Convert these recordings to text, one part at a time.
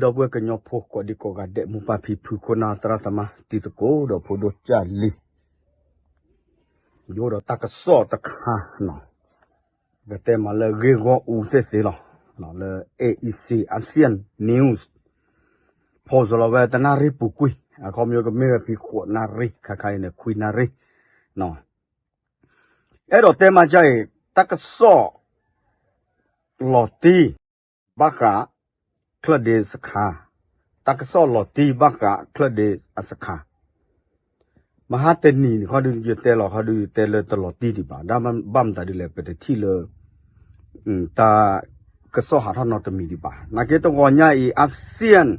ဒီပုၢ်ဝဲၢ်ကညီဖိကိးဒံကိးဂၤဒဲး မိၢ်ပၢ်ဖံဖု ခိၣ်နၢ်သရၣ်သမါ တံၤသကိး ဒီးဖိဒိၣ်ကၢ်လံၤ, ယအိၣ်ဒီးတၢ်ကစီၣ်တခါနီၤ, ကတဲမးလၢဂ့ၢ်ဂီၢ်အူသ့ၣ်သ့လီၤ, လၢ A E C Asian News post လီၤဝဲတနၣ်ရံၣ်ပူၤကွံာ်, အခီပညီကမ့ၢ်ဝဲဖဲဃိးနၣ်ရံၣ် ခါခါအံၤန့ၣ် ခွံနၣ်ရံၣ်, အဲၣ်ဒိးတဲမးကၢ်အံၤ တၢ်ကစီၣ် လီၤတံၢ် ဘၣ်ဃး ချၢၣ်ဒ့စခါ, တၢ်ကစီၣ်လီၤတံၢ်ဘၣ်ဃးချၢၣ်ဒ့အစခါ, မဟါတနံၤန့ၣ် ခီဒုးယတဲလီၤ ခီဒုးယတဲလၢတလီၤတံၢ်ဒံးဘၣ်, ဘၣ်မတၤဒ်လဲၣ် ပတထံၣ်လၢ တၢ်ကစီၣ်ဟးထီၣ်နီတမံၤဒံးဘၣ်. နာ်က့တဂီၤညါအံၤ ASEAN,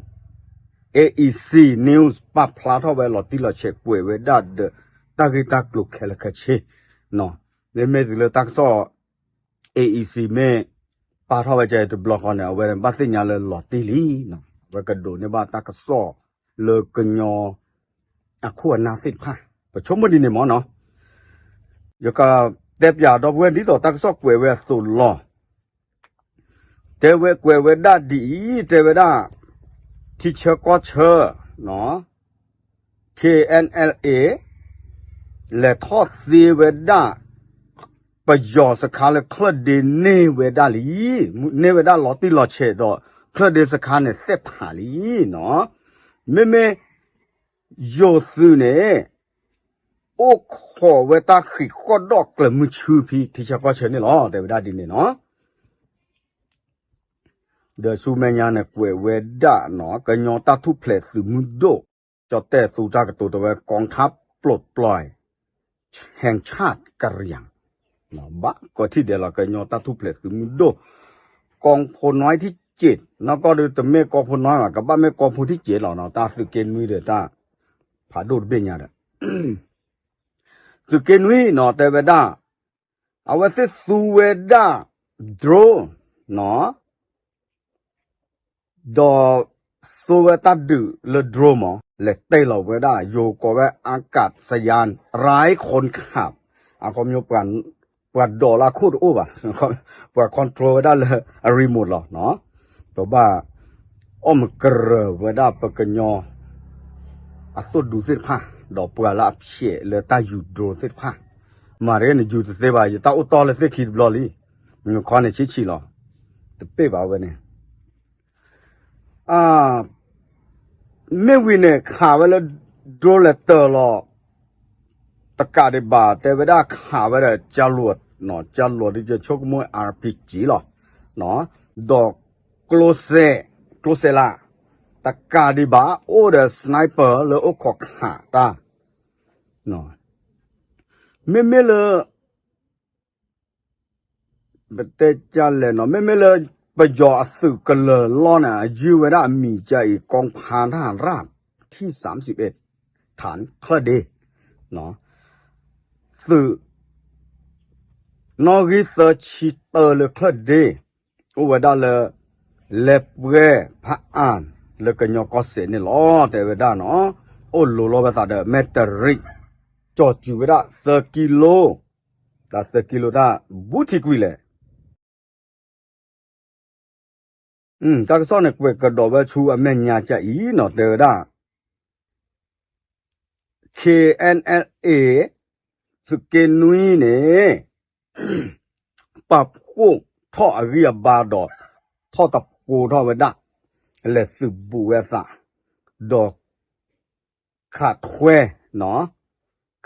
A E C News ပာ်ဖျါထီၣ်ဝဲလီၤတံၢ်လီၤဆဲးကွဲးဝဲဒၣ်ဒီး တၢ်ဂ့ၢ်တၢ်ကျိၤခဲလၢာ်ခဲဆ့, မ့မ့ၢ်တုၤလၢတၢ်ကစီၣ် A E C မ့ၢ်ပာ်ထီၣ်ဝဲကဲတဘျီဃီန့ၣ် အဝဲဘၣ်သ့ၣ်ညါလၢလီၤတံၢ်လံ, အဝဲကဒိးန့ၢ်ဘၣ်တၢ်ကစီၣ်လၢကညီ အခိၣ်အနၢ်သ့ၣ်တဖၣ်, ပဆိကမိၣ်ဒ်န့ၣ်မ့ၢ်နီၤ, ယကတဲပၠးဒီပုၢ်ဝဲၢ်ဒ်သိးတၢ်ကစီၣ်ကွဲးဝဲအသိးလီၤ. တဲဝဲကွဲးဝဲဒၣ်ဒ်အံၤ, တဲဝဲဒၣ် ထံဆၢကီၢ်ဆၢ K N L A လဲၤထီၣ်သ့ဝဲဒၣ် ပယီၤစခါလၢချၢၣ်ဒ့န့ၢ်ဝဲဒၣ်လံ, န့ၢ်ဝဲဒၣ်လီၤတံၢ်လီၤဆဲးဒီးချၢၣ်ဒ့စခါန့ၣ်သ့ၣ်ဖးလံနီၤ. မ့မ့ၢ် ယိၤသုးန့ၣ် အိၣ်ခိးဝဲတၢ်ဃံးဃီၣ်ဒီးကျၢၤမုဆူဖဲထံဆၢကီၢ်ဆၢန့ၣ်လီၤ တဲဝဲဒၣ်ဒ်န့ၣ်နီၤ. ဒီးဆူမဲာ်ညါန့ၣ်ကွဲးဝဲဒၣ်နီၤ ကညီတၢ်ထူၣ်ဖျဲးသုးမုၢ်ဒိၣ် ကၠီၣ်တဲၣ်သူတၢ်ကတိၤတဲဝဲ กองทัพปลดปล่อยแห่งชาติกะเหรี่ยง ဘၣ်ကီးထံၣ်ဒဲးလီၤ ကညီတၢ်ထူၣ်ဖျဲးသုးမုၢ်ဒိၣ် กองพลน้อยที่เจ็ด နီၢ်ကီၢ်ဒုး တမ့ၢ်กองพลน้อยဘၣ် ကဘၣ်မ့ၢ် กองพลที่เจ็ด လီၤနီၤ တၢ်သုးက့နွံဒီးတၢ် ဖးဒိၣ်တဘ့ၣ်ညါဒီး သုးက့နွံနီၤ တဲဝဲဒၣ် အဝဲသ့ၣ်သူဝဲဒၣ် drone နီၤ ဒီးသိဝဲတၢ်ဒုးလၢ drone မး လဲၤတဲလီၤဝဲဒၣ် ယိၤကိးဝဲ อากาศยานไร้คนขับ အခီပညီ ပှၤဒိးလၢအခိၣ်တအိၣ်ဘၣ် ပှၤ control ဝဲဒၣ်လၢအ remote လီၤနီၤ. ပဘၣ် အီၣ်မုာ်ကရၢၢ်ဝဲဒၣ်ပကညီ အသိၣ်ဒူသ့ၣ်တဖၣ် ဒီးပှၤလၢအဖျဲးလၢတၢ်ယူၤ drone သ့ၣ်တဖၣ် မၤတဂ့ၤန့ၣ် ယူၤတသ့ဘၣ် ယတၢ်အိၣ်တီလၢသ့ၣ်ခံတဘျီလံ နခီန့ၣ်ဆံးဆံးလီၤ တပ့ၢ်ဘၣ်ဝဲန့ၣ် မ့ၢ်ဝံၤန့ၣ် ခးဝဲလၢ drone လဲၤတၢၤလီၤ တကးဒံးဘၣ် တဲဝဲဒၣ်ခးဝဲဒီး ကၠၢ်လိာ် ကၠၢ်လိာ်ဒ်ယဆိကမိၣ် RPG လီၤ ဒီး ကျိစဲးလး တကးဒံးဘၣ် အိၣ်ဒီး sniper လၢအိၣ်ခိးခးတၢ် မ့မ့ၢ်လၢ ပတဲဒ်လဲၣ်နီၤ မ့မ့ၢ်လၢ ပယီၤအသုးကလၢၤလီၢ်န့ၣ် အယုၢ်ဝဲဒၣ်အမံၤကၢအံၤ กองพันทหารราบที่สามสิบเอ็ด ฐานချၢၣ်ဒ့ သုး နီၣ်ဂံၢ်သၢဆံတၢလၢချၢၣ်ဒ့ အိၣ်ဝဲဒၣ်လၢ လဲၤပှဲၤဖးအၣ် လၢကညီကီၢ်စဲၣ်န့ၣ်လီၤ တဲဝဲဒၣ်နီၤ အိၣ်လိၤလီၤဝဲသးဒီး မဲၣ်တရံး ကၠီၤစူၤဝဲဒၣ်သၢကံလိ တၢ်သၢကံလိတၢ် ဘူးထံကွံာ်လဲၣ် တၢ်ကစီၣ်န့ၣ် ကွဲးကဒီးဝဲဆူအမဲာ်ညါကၢအံၤနီၤ တဲဝဲဒၣ် K N L A သုးက့နွံန့ၣ် ပာ်ဖှိၣ်ထီၣ်အဂံၢ်အဘါဒီး ထီၣ်တဖိထီၣ်ဝဲဒၣ် လဲၤသုးဘူးဝဲအသး ဒီး ခးထွဲ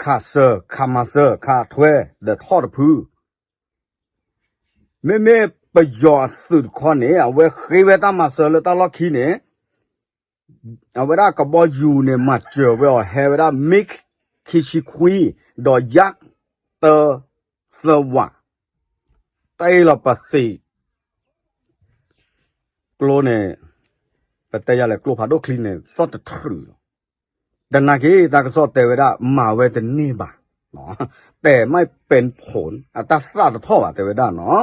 ခးစၢၤ ခးမၤစၢၤ ခးထွဲ ဒီးထီၣ်တဖု မ့မ့ၢ်ပယီၤအသုးတခီန့ၣ် အဝဲဃ့ဝဲတၢ်မၤစၢၤလၢတၢ်လီၢ်ခံန့ၣ် အဝဲဒၣ်ကဘီယူၤန့ၣ် မၤစၢၤဝဲအီၤ ဟဲဝဲဒၣ် MiG ခံဆံခွံ ဒီး Yak တၢ သၢဝး တၢ်အ့ၣ်လီၤပသံး ကျိန့ၣ် ပတဲယၤလဲၣ် ကျိဖးဒိၣ်ချံန့ၣ် သီၣ်တထြုးလီၤ. တနာ်က့ တၢ်ကစီၣ်တဲဝဲဒၣ် မၤဝဲတန့ၢ်ဘၣ်, တဲမ့ၢ်ပဲၣ်ဖိၣ် အတၢ်သၣ်တထီၣ်ဘၣ် တဲဝဲဒၣ်နီၤ.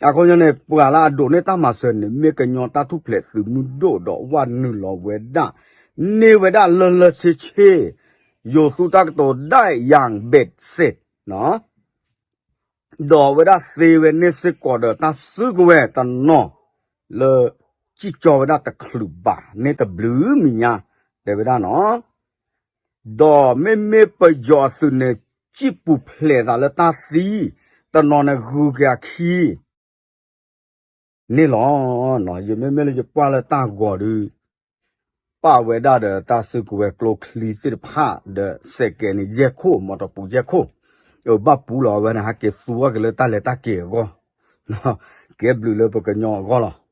အခီပညီန့ၣ် ပှၤလၢအဒိးန့ၢ်တၢ်မၤစၢၤန့ၣ် မ့ၢ်ကညီတၢ်ထူၣ်ဖျဲးသုးမုၢ်ဒိၣ်ဒီးဝဲနုာ်လီၤဝဲဒၣ် န့ၢ်ဝဲဒၣ်လၢလၢဆ့ဆ့ ယိၤသူတၢ်ကတိၤ ได้อย่างเบ็ดเสร็จ ဒီးအဝဲဒၣ်သ့ဝဲန့ၢ်စ့ၢ်ကီးဒီးတၢ်စုကဝဲၤတနီၤလၢ စံၣ်ကၠီဝဲဒၣ်တချုးဘၣ်န့ၣ်တဘျုးမံၤညါ တဲဝဲဒၣ်နီၤ. ဒီးမ့မ့ၢ်ပယီၤအသုးန့ၣ် စံၣ်ပူၤဖျဲးသးလၢတၢ်သံ တနီၤန့ၣ်ဂုၤက့ၤအခံ န့ၣ်လီၤ. ယမ့မ့ၢ်လၢယကွၢ်လၢတၢ်ဂီၤဒုး ပာ်ဝဲဒၣ်ဒီးတၢ်စုကဝဲၤကျိချံသ့ၣ်တဖၣ်ဒီးစဲးကဲးန့ၣ် ယဲၢ်ခိၣ် မီၢ်တပူၤယဲၢ်ခိၣ် အဘၣ်ပူၤလီၤ အဝဲန့ၣ် ဟဲက့ၤသူထီၣ်က့ၤလၢတၢ်လဲၤတၢ်က့ၤအဂီၢ် ကဲဘျုးလၢပကညီအဂီၢ်လီၤ.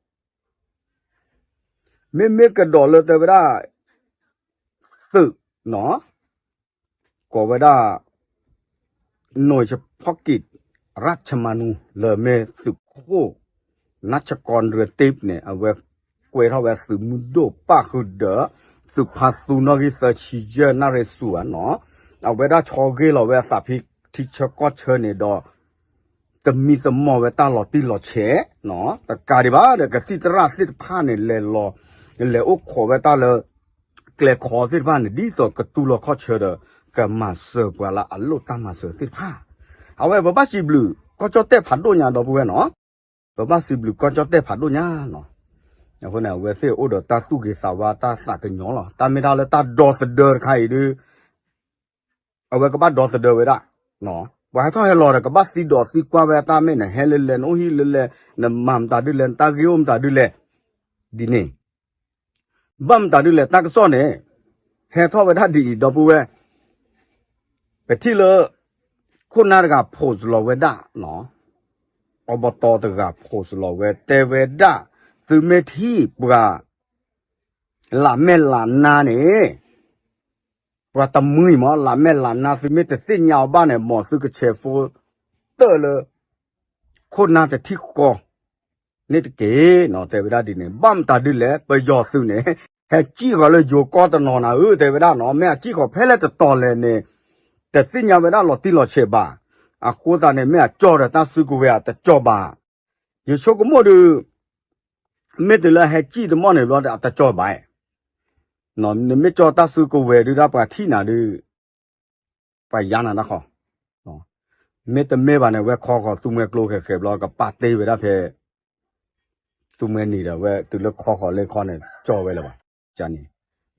မ့မ့ၢ်ကဒီးလၢတဲဝဲဒၣ် သုးနီၤ ကိးဝဲဒၣ် နွံဖီကံး ရၢၣ်ချမၤနူ လၢမ့ၢ်သုးခိၣ် နၢ်ဆကီၢ်ဒြဲတ့းန့ၣ် အဝဲကွဲးထီၣ်ဝဲသုးမုၢ်ဒိၣ်ပၣ်ဃုာ်ဒီး သုးဖါသူနီၣ်ဂံၢ်သၢဆံယဲၢ် နၣ်ရ့ၣ်စူၤဧါနီၤ အဝဲဒၣ်ဆီဂ့ၢ်လီၤဝဲအသးဖံထံဆၢကီၢ်ဆၢန့ၣ်ဒီး တမံသမိးဝဲတၢ်လီၤတံၢ်လီၤဆဲးနီၤ တကးဒံးဘၣ်ဒီး ကသံၣ်သရၣ်သ့ၣ်တဖၣ်န့ၣ် လဲၤလီၤ လဲၤအိၣ်ခိးဝဲတၢ်လၢ ကျဲခီသ့ၣ်တဖၣ်န့ၣ် ဒ်သိးကတူၢ်လိာ်ခီၣ်ဆၢဒီး ကမၤစၢၤပှၤလၢအလိၣ်တၢ်မၤစၢၤသ့ၣ်တဖၣ် အဝဲပဘၣ်စံးဘျုးကီၢ်ကၠီၣ်တဲၣ်ဖးဒိၣ်ညါဒီပုၢ်ဝဲၢ်နီၤ ပဘၣ်စံးဘျုးကီၢ်ကၠီၣ်တဲၣ်ဖးဒိၣ်ညါနီၤ အဃိန့ၣ် အဝဲသ့ၣ်အိၣ်ဒီးတၢ်သူၣ်ဂ့ၤသးဝါတၢ်သးကညီၤလီၤ တၢ်မ့ၢ်တၢ်လၢတၢ်ဒီသဒၢတခါအံၤဒုး အဝဲကဘၣ်ဒီသဒၢဝဲဒၣ် ပှၤဟဲထီၣ်ဟဲလီၤဒီး ကဘၣ်သံဒိးသံကွၢ်ဝဲအတၢ်မ့ၢ်န့ၣ် ဟဲလၢလဲၣ် နအိၣ်ဟံၣ်လၢလဲၣ် နမၤမတၤဒ်လဲၣ် နတၢ်ဂ့ၢ်အိၣ်မတၤဒ်လဲၣ် ဒ်န့ၣ် ဘၣ်မတၤဒ်လဲၣ် တၢ်ကစီၣ်န့ၣ် ဟဲထီၣ်ဝဲဒၣ်ဒ်အံၤ ဒီပုၢ်ဝဲၢ် ပထံၣ်လၢ ခိၣ်နၢ်တဂၤ post လီၤဝဲဒၣ် အီဘီတီတဂၤ post လီၤဝဲ တဲဝဲဒၣ် သုမ့ၢ်ထံၣ်ပှၤ လးမဲာ်လးနါန့ၣ် ပှၤတမှံၤမး လးမဲာ်လးနါ သုမ့ၢ်တသ့ၣ်ညါအီၤဘၣ်န့ၣ် မ်သုကဆဲး phone တၢၢ်လၢ ခိၣ်နၢ်တထံၣ်ဃီ န့ၣ်တက့ၢ်နီၤ တဲဝဲဒၣ်ဒ်န့ၣ် ဘၣ်မတၤဒ်လဲၣ် ပယီၤသုးန့ၣ် ဟဲစံၣ်ဃီၤလၢယိၤကီၢ်တနီၤနၤဧၢ တဲဝဲဒၣ်နီၤ မ့ၢ်အစံၣ်ဃီၤဖဲလဲၣ်တတီၤလဲၣ်န့ၣ် တသ့ၣ်ညါဝဲဒၣ်လီၤတံၢ်လီၤဆဲးဘၣ် အဃိသတးန့ၣ် မ့ၢ်အကၠီၣ်ဒီးတၢ်စုကဝဲၤအတကၠီၣ်ဘၣ် ယဆိကမိၣ်ဒီး မ့ၢ်တုၤလၢဟဲစံၣ်တမီၢ်န့ၣ်ဘျီအတကၠီၣ်ဘၣ် နမ့ၢ်ကၠီၣ်တၢ်စုကဝဲၤဒုးဒၣ်ပှၤထံၣ်နၤဒုး ပှၤယါနၤတၢ်ဃီ မ့တမ့ၢ်ဘၣ်န့ၣ် ဝဲခီဃီၤသူမှဲကျိဃဲးဃဲးဘျီ ကပာ်တ့ၢ်ဝဲဒၣ်ဖဲ သူမှဲနံၤဒီး ဝဲတုၤလၢခီဃီၤလၢခီန့ၣ် ကၠီၣ်ဝဲလၢၤဘၣ် န့ၣ်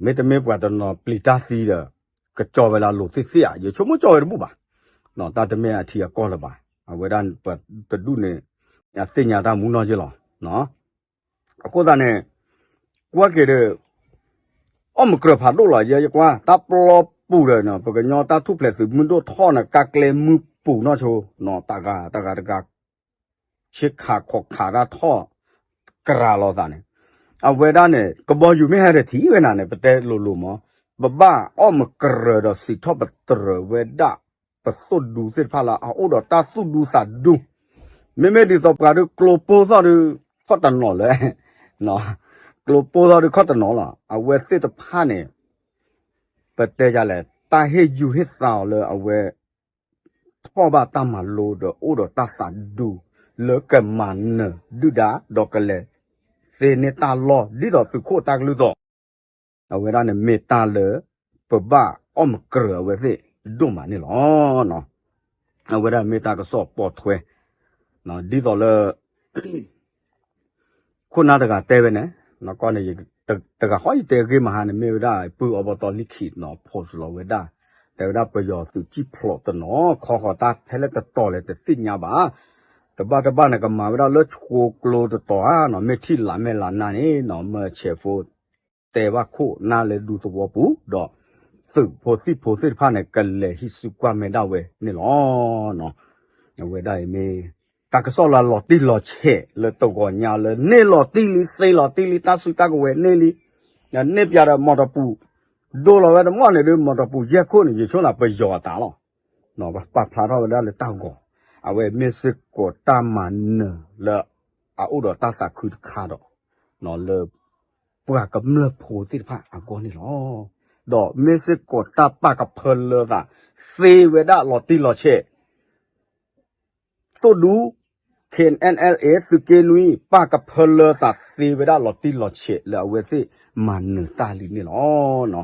မ့တမ့ၢ်ပှၤတနီၤပျံၤတၢ်သံဒီး ကကၠီၣ်ဝဲလၢအလိၤသ့ၣ်သ့ၣ်ဧါ ယဆိကမိၣ်ကၠီၣ်ဝဲတဘူၣ်ဘၣ် တၢ်တမ့ၢ်အထံအကီၢ်လၢၤဘၣ် အဝဲဒၣ်ပတဒူၣ်န့ၣ် အသ့ၣ်ညါတၢ်မူနီၢ်က့လီၤ အဃိသတးန့ၣ် ကွၢ်က့ၤဒီး အီၣ်မကြၢးဖးဒိၣ်လီၤ ယဲယကွၢ် တၢ်ပျီပူၤဒီး ပကညီတၢ်ထူၣ်ဖျဲးသုးမုၢ်ဒိၣ်ထီၣ်န့ၣ် ကါကျဲမုၢ်ပူၤနီၢ်ဆိ တဂၤတဂၤတဂၤ ဆ့ခးခိးခးတၢ်ထီၣ် ကြၤလီၤသးန့ၣ် အဝဲဒၣ်န့ၣ် ကဘီယူၤမ့ၢ်ဟဲဒီးထံၣ်ဝဲနၤန့ၣ် ပတဲလိၤလိၤမး ပဘၣ်အီၣ်မကြၢးဒီးစံးထီၣ်ပတြၢၤဝဲဒၣ် ပသိၣ်ဒူသ့ၣ်တဖၣ်လၢအအိၣ်ဒီးတၢ်သူၣ်ဒူသးဒူ မ့မ့ၢ်ဒ်သိးပှၤဒုးကျိပိၢ်သီၣ်ဒုး ခီၣ်တနီၤလၢ ကျိပိၢ်သီၣ်ဒုးခီၣ်တနီၤလီၤ အဝဲသ့ၣ်တဖၣ်န့ၣ် ပတဲယၤလဲၣ် တၢ်ဟ့ၣ်ယူၤဟ့ၣ်သးအီၤလၢအဝဲ ထီၣ်ဘၣ်တၢ်မၤလိဒီးအိၣ်ဒီးတၢ်သးဒူ လၢကမၤနၢၤဒုၣ်ဒါ ဒီးကလဲၤသ့န့ၢ်တၢ်လီၢ် ဒ်သိးသုးခိၣ်တၢ်ကလုၢ်သီး အဝဲဒၣ်န့ၣ်မ့ၢ်တၢ်လၢ ပဘၣ်အီၣ်မကြၢးအဝဲသ့ၣ်ဒိၣ်မးန့ၣ်လီၤ. အဝဲဒၣ်မ့ၢ်တၢ်ကစီၣ်ပိာ်ထွဲ ဒ်သိးလၢ ခိၣ်နၢ်တဂၤတဲဝဲန့ၣ် နကီၢ်န့ၣ် တဂၤဃီယတဲဂ့ၢ်မဟါန့ၣ် မ့ၢ်ဝဲဒၣ် ပုၢ်အီဘီတီလံခံးနီၤ post လီၤဝဲဒၣ် တဲဝဲဒၣ်ပယီၤသုးစံၣ်ဖျိးတနီၤ ခီဃီၤတၢ်ဖဲလဲၣ်တတီၤလဲၣ်တသ့ၣ်ညါဘၣ် တဘၣ်တဘၣ်န့ၣ် ကမၤဝဲဒၣ်လၢဆိကျိတတီၤဧါနီၤ မ့ၢ်ထံၣ်လးမဲာ်လးနါန့ၣ်နီၤ မၢဆဲးဖိ တဲဘၣ်ခိၣ်နၢ်လၢဒူသဝီပူၤ ဒီးသုးဖိသံၣ်ဖိသ့ၣ်တဖၣ်န့ၣ် ကလဲၤဟံးစုကွၢ်မဲာ်ဒၣ်ဝဲန့ၣ်လီၤ. အဝဲဒၣ်အံၤမ့ၢ် တၢ်ကစီၣ်လၢလီၤတံၢ်လီၤဆဲးလၢတဂီၤညါလၢန့ၢ်လီၤတံၢ်လံ သ့လီၤတံၢ်လံ တၢ်စုတၢ်ကဝဲၤန့ၢ်လံ န့ၢ်ပၠးဒီးမီၢ်တပူၤ ဒိလီၤဝဲတမီၢ်န့ၣ်ဒုး မီၢ်တပူၤယဲၢ်ခိၣ်န့ၣ် ယဆိသးပယီၤအတၢ်လီၤ. ပာ်ဖျါထီၣ်ဝဲဒၣ်လၢတၢ်ဂီၤ အဝဲမ့ၢ်စ့ၢ်ကီးတၢ်မၤနၢၤလၢ အအိၣ်ဒီးတၢ်သးခုတခါဒီး လၢ ပှၤကမျၢၢ်ဖိသ့ၣ်တဖၣ်အဂီၢ်န့ၣ်လီၤ. ဒီးမ့ၢ်စ့ၢ်ကီးတၢ်ပာ်ကဖၢလၢသး သ့ဝဲဒၣ်လီၤတံၢ်လီၤဆဲး သိၣ်ဒူ K N L A သုးက့နွံ ပာ်ကဖၢလၢသးသ့ဝဲဒၣ်လီၤတံၢ်လီၤဆဲးလၢအဝဲသ့ၣ်မၤနၢၤတၢ်လံန့ၣ်လီၤ.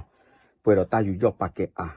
ပှဲၤဒီးတၢ်ယူးယီၣ်ပာ်ကဲအါ